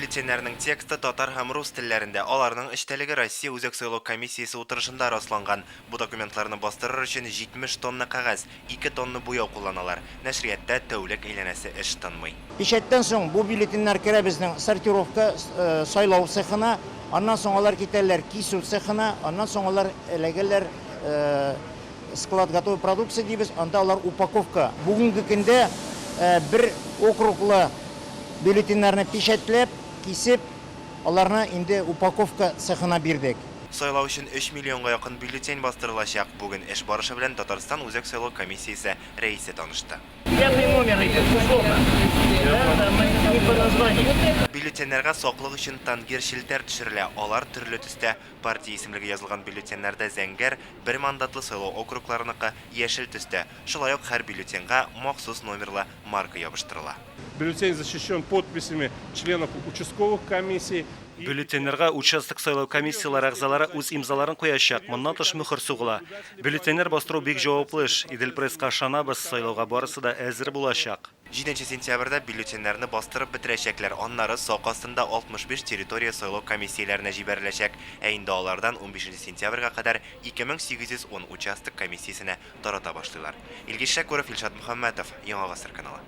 Бюллетеньнәрнең тексты татар һәм рус телләрендә, аларның эчтәлеге Россия Үзәк сайлау комиссиясе утырышында расланган. Бу документларны бастырыр өчен 70 тонна кәгазь, ике тонна буяу кулланалар. Нәшриятта тәүлек әйләнәсе эш тынмый. Печатьтән соң бу бюллетеньнәр керә безнең сортировка, сайлау цехына, аннан соң алар китәләр кисү цехына, аннан соң алар эләгәләр склад готовой продукции дибез, анда алар упаковка. Бүгенге көндә бер округлы Бюллетеньнәрне печатьләп, кисеп, аларны инде упаковка цехына бирдек. Сайлау өчен өч миллионга якын бюллетень бастырылачак. Бүген эш барышы белән Татарстан Үзәк сайлау комиссиясе рәисе танышты. Пятый номер идет, условно. Да, да, мы не по названию. Бюллетеньнәргә саклык өчен тангир челтәр төшерелә, алар төрле төстә. Партия исемлеге язылган бюллетеньнәрдә зәңгәр, бер мандатлы сайлау округларыныкы, яшел төстә. Шулай ук һәр бюллетеньга махсус номерлы марка ябыштырыла. Бюллетень защищен подписями членов участковых комиссий. Бюллетеньнәргә участок сайлау комиссияләре әгъзалары үз имзаларын куячак, моннан тыш мөхер сугыла. Бюллетеньнәр бастыру бик җаваплы эш. Идел-Пресска ышанабыз, сайлауга барысы да әзер булачак. Җиденче сентябрьдә бюллетеньнәрне бастырып бетерәчәкләр, аннары сак астында 65 территория сайлау комиссияләренә җибәреләчәк, ә инде алардан унбишенче сентябрьгә кадәр 2810 участок комиссиясенә тарата башлыйлар. Илгиз Шәкүров, Илшат Мөхәммәтов, Яңа Гасыр каналы.